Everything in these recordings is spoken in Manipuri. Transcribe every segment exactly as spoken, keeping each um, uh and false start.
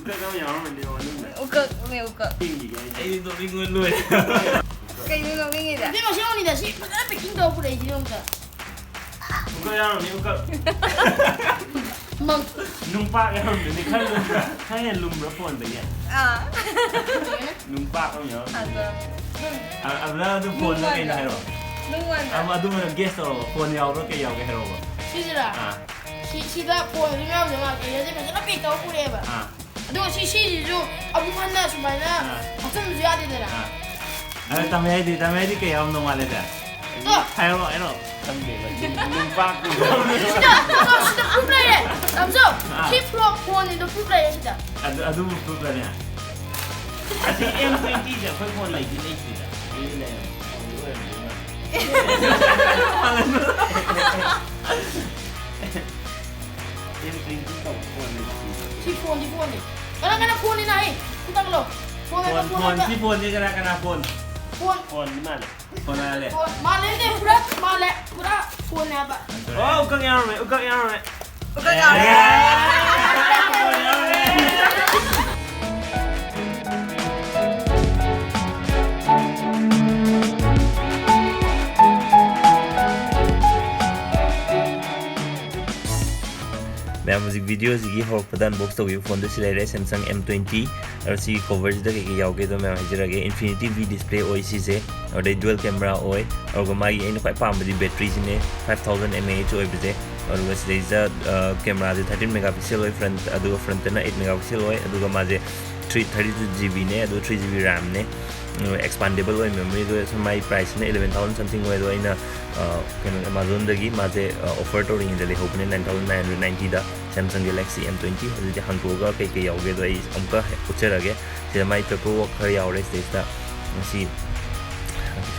ꯀꯩꯅꯣ ꯌꯥꯎꯔꯝꯃꯗꯤ ꯃꯅꯨꯡꯗ ꯎꯀꯛꯅꯦ, ꯎꯀꯛ꯫ ꯄꯤꯡꯒꯤꯒꯦ ꯑꯩꯗꯤ꯫ ꯑꯩꯗꯤ ꯅꯣꯛꯅꯤꯡꯕ ꯂꯣꯏꯔꯦ꯫ ꯀꯩꯅꯣ ꯅꯣꯛꯅꯤꯡꯉꯤꯗ? ꯑꯗꯨꯗꯤ ꯃꯁꯤ ꯑꯣꯏꯅꯤꯗ ꯁꯤ ꯐꯖꯅ ꯄꯦꯛꯀꯤꯡ ꯇꯧꯔ ꯄꯨꯔꯛꯏꯁꯤꯗꯤ ꯑꯃꯨꯛꯇ꯫ ꯎꯀꯛ ꯌꯥꯎꯔꯝꯃꯤ, ꯎꯀꯛ꯫ ꯃꯪ ꯅꯨꯡꯄꯥꯛ ꯌꯥꯎꯔꯝꯗꯣꯏꯅꯤ꯫ ꯈꯔ ꯂꯨꯝꯕ꯭ꯔꯥ? ꯈꯔ ꯍꯦꯟꯅ ꯂꯨꯝꯕ꯭ꯔꯥ ꯐꯣꯟꯗꯒꯤ? ꯑꯥ꯫ ꯅꯨꯡꯄꯥꯛ ꯑꯃ ꯌꯥꯎꯔꯝꯃꯤ꯫ ꯑꯗꯣ ꯑ- ꯑꯗꯨꯅ ꯑꯗꯨ ꯐꯣꯟꯗ ꯀꯩꯅꯣ ꯍꯥꯏꯔꯣ? ꯅꯨꯡꯉꯥꯏꯕ꯭ꯔꯥ? ꯑꯃ ꯑꯗꯨꯃꯅ ꯒꯦꯁ ꯇꯧꯔꯣ꯫ ꯐꯣꯟ ꯌꯥꯎꯕ꯭ꯔꯥ ꯀꯩ ꯌꯥꯎꯒꯦ ꯍꯥꯏꯔꯣꯕ꯫ ꯁꯤꯁꯤꯔꯥ? ꯑꯥ ꯁꯤ ꯁꯤꯗ ꯐꯣꯟ ꯑꯗꯨꯝ ꯌꯥꯎꯔꯝꯗꯣꯏ ꯃꯥꯜꯂꯦ꯫ ꯑꯩꯁꯦ ꯐꯖꯅ ꯄꯦꯛ ꯇꯧꯔ ꯄꯨꯔꯛꯑꯦꯕ꯫ ꯑꯥ ꯑꯗꯨꯒ ꯁꯤ ꯁꯤꯁꯤꯁꯨ ꯑꯃꯨꯛ ꯍꯟꯅ ꯁꯨꯃꯥꯏꯅ ꯑꯥ꯫ ꯍꯥꯞꯆꯤꯟꯕꯁꯨ ꯌꯥꯗꯦꯗꯅ꯫ ꯑꯥ꯫ ꯑꯗ ꯇꯝꯃꯦ ꯍꯥꯏꯗꯤ ꯇꯝꯃꯦ ꯍꯥꯏꯗꯤ ꯀꯩ ꯌꯥꯎꯔꯝꯗꯧ ꯃꯥꯜꯂꯦꯗ? ꯇꯣ! ꯍꯥꯏꯔꯣ ꯍꯥꯏꯔꯣ꯫ ꯈꯪꯗꯦꯕ꯫ ꯅꯨꯡꯄꯥꯛ ꯁꯤꯗ ꯇꯣ, ꯁꯤꯗ ꯄ꯭ꯔꯨꯞ ꯂꯩꯔꯦ꯫ ꯇꯥꯃꯣꯆꯧ, ꯑꯥ꯫ ꯁꯤ ꯐ꯭ꯂꯣꯞ ꯐꯣꯟꯅꯤꯗꯣ ꯄ꯭ꯔꯨꯞ ꯂꯩꯔꯦ ꯁꯤꯗ꯫ ꯑꯗꯨ ꯑꯗꯨꯕꯨ ꯄ꯭ꯔꯨꯞꯂꯅꯦ? ꯑꯁꯤ ꯑꯦꯝ ꯇ꯭ꯋꯦꯟꯇꯤꯁꯦ ꯑꯩꯈꯣꯏ ꯐꯣꯟ ꯂꯩꯗꯤ ꯂꯩꯇ꯭ꯔꯤꯗ꯫ ꯑꯩꯗꯤ ꯂꯩꯔꯝꯃꯦ꯫ ꯐꯣꯟꯗꯤ ꯑꯣꯏꯔꯝꯗꯣꯏ ꯃꯥꯜꯂꯦ꯫ ꯑꯦꯝ ꯇ꯭ꯋꯦꯟꯇꯤ ꯇꯧꯕ ꯐꯣꯟ ꯂꯩꯇ꯭ꯔꯤꯗ꯫ ꯁꯤ ꯐꯣꯟꯗꯤ ꯐꯣꯟꯅꯤ꯫ ꯀꯅꯥ ꯀꯅꯥ ꯐꯣꯟꯅꯤꯅ ꯍꯦ? ꯑꯝꯇꯪ ꯂꯧ꯫ ꯐꯣꯟ ꯍꯥꯏꯕ ꯐꯣꯟ ꯐꯣꯟ ꯐꯣꯟ ꯍꯥꯏꯕ꯫ ꯁꯤ ꯐꯣꯟꯁꯦ ꯀꯅꯥ ꯀꯅꯥ ꯐꯣꯟ? ꯐꯣꯟ꯫ ꯐꯣꯟ ꯃꯥꯜꯂꯦ꯫ ꯐꯣꯟ ꯃꯥꯜꯂꯦ꯫ ꯐꯣꯟ ꯃꯥꯜꯂꯦ ꯅꯠꯇꯦ, ꯄꯨꯔꯥ ꯃꯥꯜꯂꯦ, ꯄꯨꯔꯥ ꯐꯣꯟꯅꯦ ꯍꯥꯏꯕ꯫ ꯑꯣ ꯎꯀꯛ ꯌꯥꯎꯔꯝꯃꯦ꯫ ꯎꯀꯛ ꯌꯥꯎꯔꯝꯃꯦ꯫ ꯎꯀꯛ ꯌꯥꯎꯔꯝꯃꯦ꯫ ꯑꯦ! ꯐꯣꯟ ꯌꯥꯎꯔꯝꯃꯦ꯫ ꯃꯌꯥꯝ ꯍꯧꯖꯤꯛ ꯚꯤꯗꯤꯑꯣꯁꯤꯒꯤ ꯍꯧꯔꯛꯄꯗ ꯑꯟꯕꯣꯛꯁ ꯇꯧꯈꯤꯕ ꯐꯣꯟꯗꯨ ꯁꯤ ꯂꯩꯔꯦ, Samsung M twenty꯫ ꯑꯗꯣ ꯁꯤꯒꯤ ꯀꯣꯚꯔꯁꯤꯗ ꯀꯩꯀꯩ ꯌꯥꯎꯒꯦꯗꯣ ꯃꯌꯥꯝ ꯍꯥꯏꯖꯔꯒꯦ꯫ Infinity V display ꯑꯣꯏ ꯁꯤꯁꯦ꯫ ꯑꯗꯩ dual camera ꯑꯣꯏ꯫ ꯑꯗꯨꯒ ꯃꯥꯒꯤ ꯑꯩꯅ ꯈ꯭ꯋꯥꯏ ꯄꯥꯝꯕꯗꯤ ꯕꯦꯇ꯭ꯔꯤꯁꯤꯅꯦ, five thousand mAh ꯑꯣꯏꯕꯁꯦ꯫ ꯑꯗꯨꯒ ꯁꯤꯗꯩꯁꯤꯗ ꯀꯦꯃꯦꯔꯥꯁꯦ thirteen megapixel ꯑꯣꯏ, front, ꯑꯗꯨꯒ frontꯇꯅ eight megapixel ꯑꯣꯏ꯫ ꯑꯗꯨꯒ ꯃꯥꯁꯦ three thirty two GBꯅꯦ, ꯑꯗꯨꯒ three GB RAMꯅꯦ꯫ ꯑꯗꯨꯒ expandable ꯑꯣꯏ memory꯫ ꯑꯗꯨꯒ ꯁꯨꯝ ꯃꯥꯒꯤ priceꯁꯤꯅ eleven thousand something ꯑꯣꯏ꯫ ꯑꯗꯣ ꯑꯩꯅ ꯑ, ꯀꯩꯅꯣ, Amazonꯗꯒꯤ ꯃꯥꯁꯦ, ꯑ, offer ꯇꯧꯔꯤꯉꯩꯗ ꯂꯩꯍꯧꯕꯅꯦ, nine thousand nine hundred ninetyꯗ, Samsung Galaxy M twenty꯫ ꯍꯧꯖꯤꯛꯇꯤ ꯍꯥꯡꯇꯣꯛꯑꯒ ꯀꯩꯀꯩ ꯌꯥꯎꯒꯦꯗꯣ ꯑꯩ ꯑꯃꯨꯛꯀ ꯎꯠꯆꯔꯒꯦ꯫ ꯁꯤꯗ ꯃꯥꯏ paperwork ꯈꯔ ꯌꯥꯎꯔꯦ ꯁꯤꯗꯩꯁꯤꯗ꯫ ꯃꯁꯤ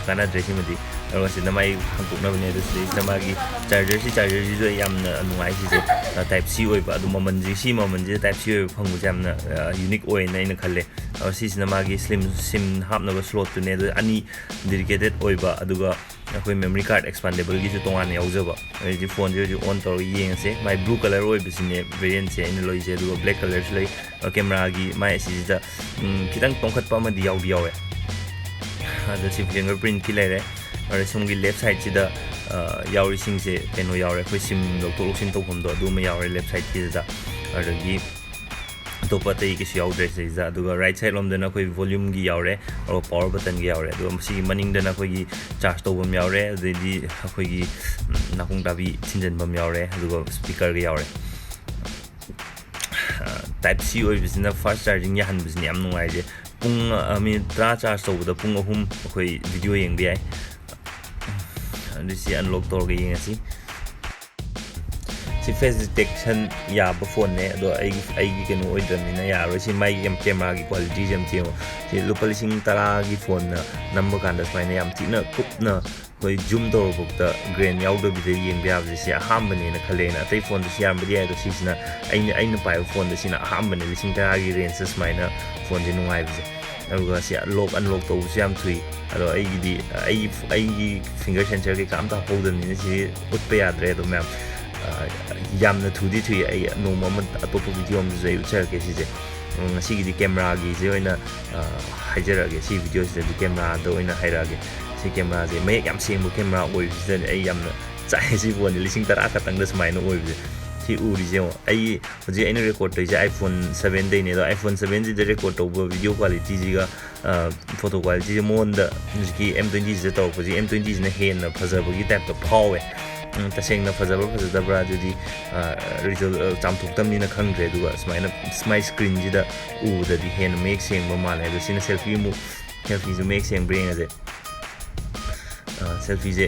ꯀꯥꯟꯅꯗ꯭ꯔꯦ ꯁꯤꯃꯗꯤ꯫ ꯑꯗꯨꯒ ꯁꯤꯗ ꯃꯥꯏ ꯍꯥꯡꯇꯣꯛꯅꯕꯅꯦ꯫ ꯑꯗꯨ ꯁꯤꯗꯩꯁꯤꯗ ꯃꯥꯒꯤ ꯆꯥꯔꯖꯔ, ꯁꯤ ꯆꯥꯔꯖꯔꯁꯤꯁꯨ ꯑꯩ ꯌꯥꯝꯅ ꯅꯨꯡꯉꯥꯏ꯫ ꯁꯤꯁꯦ, ꯑ, type C ꯑꯣꯏꯕ, ꯑꯗꯨ ꯃꯃꯜꯁꯤ, ꯁꯤ ꯃꯃꯜꯁꯤꯗ type C ꯑꯣꯏꯕ ꯐꯪꯕꯁꯦ ꯌꯥꯝꯅ, ꯑ, unique ꯑꯣꯏꯌꯦꯅ ꯑꯩꯅ ꯈꯜꯂꯦ꯫ ꯑꯗꯣ ꯁꯤꯁꯤꯅ ꯃꯥꯒꯤ ꯁ꯭ꯂꯤꯝ ꯁꯤꯝ ꯍꯥꯞꯅꯕ ꯁ꯭ꯂꯣꯠꯇꯨꯅꯦ꯫ ꯑꯗꯨ ꯑꯅꯤ dedicated ꯑꯣꯏꯕ, ꯑꯗꯨꯒ ꯑꯩꯈꯣꯏ memory card expandable ꯒꯤꯁꯨ ꯇꯣꯉꯥꯟꯅ ꯌꯥꯎꯖꯕ꯫ ꯑꯗꯩꯗꯤ phone ꯁꯦ ꯍꯧꯖꯤꯛ on ꯇꯧꯔꯒ ꯌꯦꯡꯉꯁꯦ꯫ ꯃꯥꯏ blue colour ꯑꯣꯏꯕꯁꯤꯅꯦ variant ꯁꯦ ꯑꯩꯅ ꯂꯧꯔꯤꯁꯦ, ꯑꯗꯨꯒ black colour ꯁꯨ ꯂꯩ꯫ Camera ꯒꯤ ꯃꯥꯏ ꯑꯁꯤꯁꯤꯗ, ꯎꯝ, ꯈꯤꯇꯪ ꯇꯣꯡꯈꯠꯄ ꯑꯃꯗꯤ ꯌꯥꯎꯗꯤ ꯌꯥꯎꯋꯦ꯫ ꯑꯗ ꯁꯤ finger print ꯀꯤ ꯂꯩꯔꯦ꯫ ꯑꯗ ꯁꯣꯝꯒꯤ left side ꯁꯤꯗ, ꯑ, ꯌꯥꯎꯔꯤꯁꯤꯡꯁꯦ ꯀꯩꯅꯣ ꯌꯥꯎꯔꯦ, ꯑꯩꯈꯣꯏ SIM ꯂꯧꯊꯣꯛ ꯂꯧꯁꯤꯟ ꯇꯧꯐꯝꯗꯣ ꯑꯗꯨ ꯑꯃ ꯌꯥꯎꯔꯦ left side ꯀꯤꯁꯤꯗ꯫ ꯑꯗꯒꯤ ꯑꯇꯣꯞꯄ ꯑꯇꯩ ꯀꯩꯁꯨ ꯌꯥꯎꯗ꯭ꯔꯦ ꯁꯤꯗꯩꯁꯤꯗ꯫ ꯑꯗꯨꯒ right side ꯂꯣꯝꯗꯅ ꯑꯩꯈꯣꯏ volume ꯒꯤ ꯌꯥꯎꯔꯦ, ꯑꯗꯨꯒ power button ꯒꯤ ꯌꯥꯎꯔꯦ꯫ ꯑꯗꯨꯒ ꯃꯁꯤꯒꯤ ꯃꯅꯤꯡꯗꯅ ꯑꯩꯈꯣꯏꯒꯤ charge ꯇꯧꯐꯝ ꯌꯥꯎꯔꯦ, ꯑꯗꯩꯗꯤ ꯑꯩꯈꯣꯏꯒꯤ, ꯎꯝ, ꯅꯥꯀꯣꯡ ꯇꯥꯕꯤ ꯊꯤꯟꯖꯤꯟꯐꯝ ꯌꯥꯎꯔꯦ, ꯑꯗꯨꯒ speaker ꯒ ꯌꯥꯎꯔꯦ꯫ ꯑ, type C ꯑꯣꯏꯕꯁꯤꯅ fast charging ꯌꯥꯍꯟꯕꯁꯤꯅ ꯌꯥꯝ ꯅꯨꯡꯉꯥꯏꯖꯩ꯫ ꯄꯨꯡ, ꯑ, minute ꯇꯔꯥ charge ꯇꯧꯕꯗ ꯄꯨꯡ ꯑꯍꯨꯝ ꯑꯩꯈꯣꯏ video ꯌꯦꯡꯕ ꯌꯥꯏ꯫ ꯑꯗꯨ ꯁꯤ unlock ꯇꯧꯔꯒ ꯌꯦꯡꯉꯁꯤ꯫ ꯁꯤ face detection ꯌꯥꯕ phone ꯅꯦ, ꯑꯗꯣ ꯑꯩꯒꯤ, ꯑꯩꯒꯤ ꯀꯩꯅꯣ ꯑꯣꯏꯗ꯭ꯔꯕꯅꯤꯅ ꯌꯥꯔꯣꯏ꯫ ꯁꯤ ꯃꯥꯒꯤ camera ꯒꯤ quality ꯁꯦ ꯌꯥꯝ ꯊꯤꯉꯣ꯫ ꯁꯤ ꯂꯨꯄꯥ ꯂꯤꯁꯤꯡ ꯇꯔꯥꯒꯤ phone ꯅ ꯅꯝꯕ ꯀꯥꯟꯗ ꯁꯨꯃꯥꯏꯅ ꯌꯥꯝ ꯊꯤꯅ ꯀꯨꯞꯅ ꯑꯩꯈꯣꯏ zoom ꯇꯧꯔꯐꯥꯎꯗ grain ꯌꯥꯎꯗꯕꯤꯗ ꯌꯦꯡꯕ ꯌꯥꯕꯁꯦ ꯁꯤ ꯑꯍꯥꯟꯕꯅꯦꯅ ꯈꯜꯂꯦ ꯑꯩꯅ꯫ ꯑꯇꯩ phone ꯗꯁꯨ ꯌꯥꯔꯝꯕꯗꯤ ꯌꯥꯏ, ꯑꯗꯣ ꯁꯤꯁꯤꯅ ꯑꯩꯅ, ꯑꯩꯅ ꯄꯥꯏꯕ phone ꯗ ꯁꯤꯅ ꯑꯍꯥꯟꯕꯅꯦ, ꯂꯤꯁꯤꯡ ꯇꯔꯥꯒꯤ range ꯁꯨꯃꯥꯏꯅ phone ꯁꯦ ꯅꯨꯡꯉꯥꯏꯕꯁꯦ꯫ ꯑꯗꯨꯒ ꯁꯤ lock unlock ꯇꯧꯕꯁꯨ ꯌꯥꯝ ꯊꯨꯏ꯫ ꯑꯗꯣ ꯑꯩꯒꯤꯗꯤ, ꯑꯩꯒꯤ, ꯑꯩꯒꯤ finger sensor ꯀꯩꯀꯥ ꯑꯝꯇ ꯍꯥꯞꯍꯧꯗꯕꯅꯤꯅ ꯁꯤ ꯎꯠꯄ ꯌꯥꯗ꯭ꯔꯦ꯫ ꯑꯗꯣ ꯃꯌꯥꯝ, ꯑ, ꯌꯥꯝꯅ ꯊꯨꯗꯤ ꯊꯨꯏ꯫ ꯑꯩ ꯅꯣꯡꯃ ꯑꯃ ꯑꯇꯣꯞꯄ video ꯑꯃꯗꯁꯨ ꯑꯩ ꯎꯠꯆꯔꯛꯀꯦ ꯁꯤꯁꯦ꯫ ꯎꯝ, ꯉꯁꯤꯒꯤꯗꯤ camera ꯒꯤꯁꯦ ꯑꯣꯏꯅ, ꯑ, ꯍꯥꯏꯖꯔꯛꯑꯒꯦ꯫ ꯁꯤ video ꯁꯤꯗꯗꯤ camera ꯗ ꯑꯣꯏꯅ ꯍꯥꯏꯔꯛꯑꯒꯦ꯫ ꯁꯤ camera ꯁꯦ ꯃꯌꯦꯛ ꯌꯥꯝ ꯁꯦꯡꯕ camera ꯑꯣꯏꯕꯁꯤꯗꯅꯦ ꯑꯩ ꯌꯥꯝꯅ ꯆꯥꯛꯑꯦ꯫ ꯁꯤ phone ꯁꯦ ꯂꯤꯁꯤꯡ ꯇꯔꯥ ꯈꯛꯇꯪꯗ ꯁꯨꯃꯥꯏꯅ ꯑꯣꯏꯕꯁꯦ꯫ ꯁꯤ ꯎꯔꯤꯁꯦ ꯌꯦꯡꯉꯣ꯫ ꯑꯩ ꯍꯧꯖꯤꯛ ꯑꯩꯅ record ꯇꯧꯔꯤꯁꯦ iPhone seven ꯗꯩꯅꯦ, ꯑꯗꯣ iPhone seven ꯁꯤꯗ record ꯇꯧꯕ video quality ꯁꯤꯒ, ꯑ, photo quality ꯁꯦ ꯃꯉꯣꯟꯗ ꯍꯧꯖꯤꯛꯀꯤ M twenty ꯁꯤꯗ ꯇꯧꯔꯛꯄꯁꯤ, M twenty ꯁꯤꯅ ꯍꯦꯟꯅ ꯐꯖꯕꯒꯤ type ꯇ ꯐꯥꯎꯋꯦ꯫ ꯎꯝ, ꯇꯁꯦꯡꯅ ꯐꯖꯕ꯭ꯔꯥ ꯐꯖꯗꯕ꯭ꯔꯥ ꯑꯗꯨꯗꯤ, ꯑ, result, ꯑ, ꯆꯥꯝꯊꯣꯛꯇꯕꯅꯤꯅ ꯈꯪꯗ꯭ꯔꯦ꯫ ꯑꯗꯨꯒ ꯁꯨꯃꯥꯏꯅ my screen ꯁꯤꯗ ꯎꯕꯗꯗꯤ ꯍꯦꯟꯅ ꯃꯌꯦꯛ ꯁꯦꯡꯕ ꯃꯥꯜꯂꯦ꯫ ꯑꯗꯣ ꯁꯤꯅ selfie ꯑꯃꯨꯛ, selfie ꯁꯨ ꯃꯌꯦꯛ ꯁꯦꯡꯕ꯭ꯔꯥ ꯌꯦꯡꯉꯁꯦ꯫ ꯑ, selfie ꯁꯦ,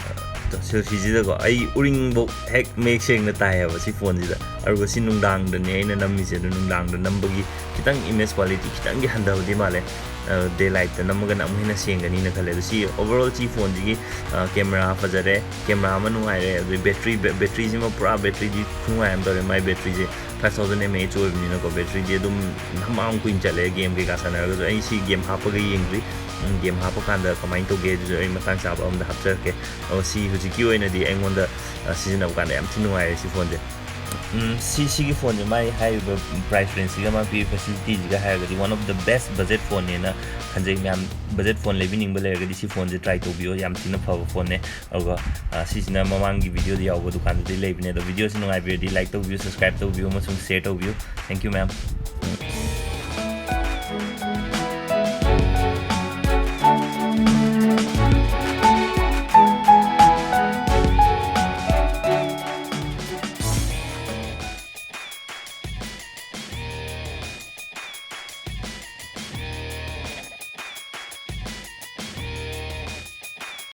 ꯑ, selfie ꯁꯤꯗꯀꯣ ꯑꯩ ꯎꯔꯤꯡꯐꯧ ꯍꯦꯛ ꯃꯌꯦꯛ ꯁꯦꯡꯅ ꯇꯥꯏꯌꯦꯕ ꯁꯤ phone ꯁꯤꯗ꯫ ꯑꯗꯨꯒ ꯁꯤ ꯅꯨꯡꯗꯥꯡꯗꯅꯦ ꯑꯩꯅ ꯅꯝꯃꯤꯁꯦ꯫ ꯑꯗꯣ ꯅꯨꯡꯗꯥꯡꯗ ꯅꯝꯕꯒꯤ ꯈꯤꯇꯪ image quality ꯈꯤꯇꯪꯗꯤ ꯍꯟꯊꯕꯗꯤ ꯃꯥꯜꯂꯦ꯫ ꯑ, daylight ꯇ ꯅꯝꯃꯒꯅ ꯑꯃꯨꯛ ꯍꯦꯟꯅ ꯁꯦꯡꯒꯅꯤꯅ ꯈꯜꯂꯦ꯫ ꯑꯗꯣ ꯁꯤ overall ꯁꯤ phone ꯁꯤꯒꯤ, ꯑ, camera ꯐꯖꯔꯦ, camera ꯑꯃ ꯅꯨꯡꯉꯥꯏꯔꯦ, ꯑꯗꯩ battery, battery ꯁꯤꯃ ꯄꯨꯔꯥ battery ꯗꯤ ꯈꯨꯅꯨꯡꯉꯥꯏ ꯑꯃ ꯇꯧꯔꯦ꯫ ꯃꯥꯏ battery ꯁꯦ five thousand mAh ꯑꯣꯏꯕꯅꯤꯅꯀꯣ, battery ꯗꯤ ꯑꯗꯨꯝ ꯌꯥꯝ ꯀꯨꯏꯅ ꯆꯠꯂꯦ game ꯀꯩꯀꯥ ꯁꯥꯟꯅꯔꯒꯁꯨ꯫ ꯑꯩ ꯁꯤ game ꯍꯥꯞꯄꯒ ꯌꯦꯡꯗ꯭ꯔꯤ, ꯒꯦꯝ ꯍꯥꯞꯄ ꯀꯥꯟꯗ ꯀꯃꯥꯏꯅ ꯇꯧꯒꯦ ꯑꯗꯨꯁꯨ ꯑꯩ ꯃꯇꯥꯡ ꯆꯥꯕ ꯑꯃꯗ ꯍꯥꯞꯆꯔꯛꯀꯦ꯫ ꯑꯗꯣ ꯁꯤ ꯍꯧꯖꯤꯛꯀꯤ ꯑꯣꯏꯅꯗꯤ ꯑꯩꯉꯣꯟꯗ ꯑ, ꯁꯤꯖꯤꯟꯅꯕ ꯀꯥꯟꯗ ꯌꯥꯝ ꯊꯤ ꯅꯨꯡꯉꯥꯏꯔꯦ ꯁꯤ ꯐꯣꯟꯁꯦ꯫ ꯎꯝ, ꯁꯤ ꯁꯤꯒꯤ ꯐꯣꯟꯁꯦ ꯃꯥꯏ ꯍꯥꯏꯔꯤꯕ ꯄ꯭ꯔꯥꯏꯁ ꯔꯦꯟꯖꯁꯤꯒ ꯃꯥ ꯄꯤꯔꯤꯕ ꯐꯦꯁꯤꯂꯤꯇꯤꯁꯤꯒ ꯍꯥꯏꯔꯒꯗꯤ one of the best budget ꯐꯣꯟꯅꯦꯅ ꯈꯟꯖꯩ꯫ ꯃꯌꯥꯝ ꯕꯖꯦꯠ ꯐꯣꯟ ꯂꯩꯕꯤꯅꯤꯡꯕ ꯂꯩꯔꯒꯗꯤ ꯁꯤ ꯐꯣꯟꯁꯦ ꯇ꯭ꯔꯥꯏ ꯇꯧꯕꯤꯌꯣ, ꯌꯥꯝ ꯊꯤꯅ ꯐꯕ ꯐꯣꯟꯅꯦ꯫ ꯑꯗꯨꯒ ꯑ, ꯁꯤꯁꯤꯅ ꯃꯃꯥꯡꯒꯤ ꯚꯤꯗꯤꯑꯣꯗ ꯌꯥꯎꯕ ꯗꯨꯀꯥꯟꯗꯨꯗꯤ ꯂꯩꯕꯅꯦ꯫ ꯑꯗꯣ ꯚꯤꯗꯤꯑꯣꯁꯤ ꯅꯨꯡꯉꯥꯏꯕꯤꯔꯗꯤ ꯂꯥꯏꯛ ꯇꯧꯕꯤꯌꯨ, ꯁꯕꯁꯀ꯭ꯔꯥꯏꯕ ꯇꯧꯕꯤꯌꯨ ꯑꯃꯁꯨꯡ ꯁꯦꯌꯔ ꯇꯧꯕꯤꯌꯨ꯫ Thank you ꯃꯌꯥꯝ꯫